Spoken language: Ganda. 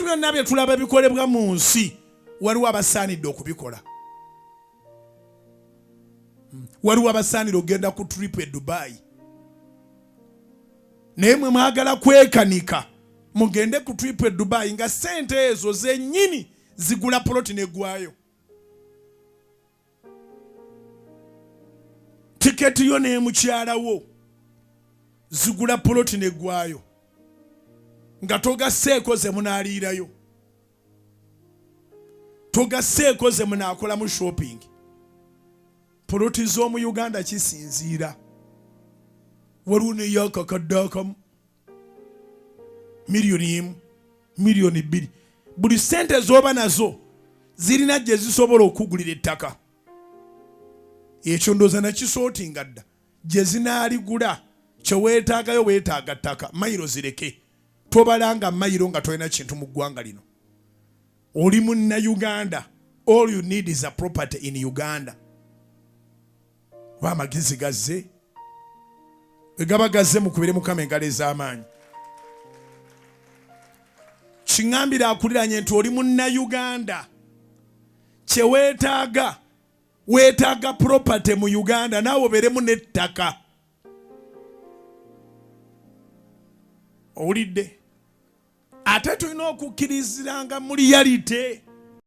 Ebintu byonna bye tulaba bikolebwa mu nsi, waliwo abasaanidde okubikola. Waliwo abasaanira okugenda ku trip e Dubai, naye mwe mwagala kwekanika mugende ku trip e Dubai nga sente ezo zennyini zigula poloti negwayo. Tiketi yo n'emukyala wo zigula poloti negwayo nga togasseeko ze munaaliirayo, togasseeko ze munaakolamu shopping. Poloti z'omu Uganda kisinziira, waliwo neyakakadde akamu 1,000,000, 2,000,000. Buli sente z'oba nazo zirina gye zisobola okugulira ettaka. Ekyo ndowooza nakisootinga dda. Gye zinaaligula kye weetaagayo, weetaaga ttaka, mayiro zireke. Tobalanga mayiro nga tolina kintu mu ggwanga lino. Oli Munnayuganda, all you need is a property in Uganda. Oba amagezi gazze, bwe gaba gazze mukubire Mukama engalo ez'amaanyi. Kiŋambire akuliranye nti oli Munnayuganda, kye weetaaga, weetaaga property mu Uganda, naawe obeeremu n'ettaka. Owulidde? Ate tulina okukkiriziranga mu reality.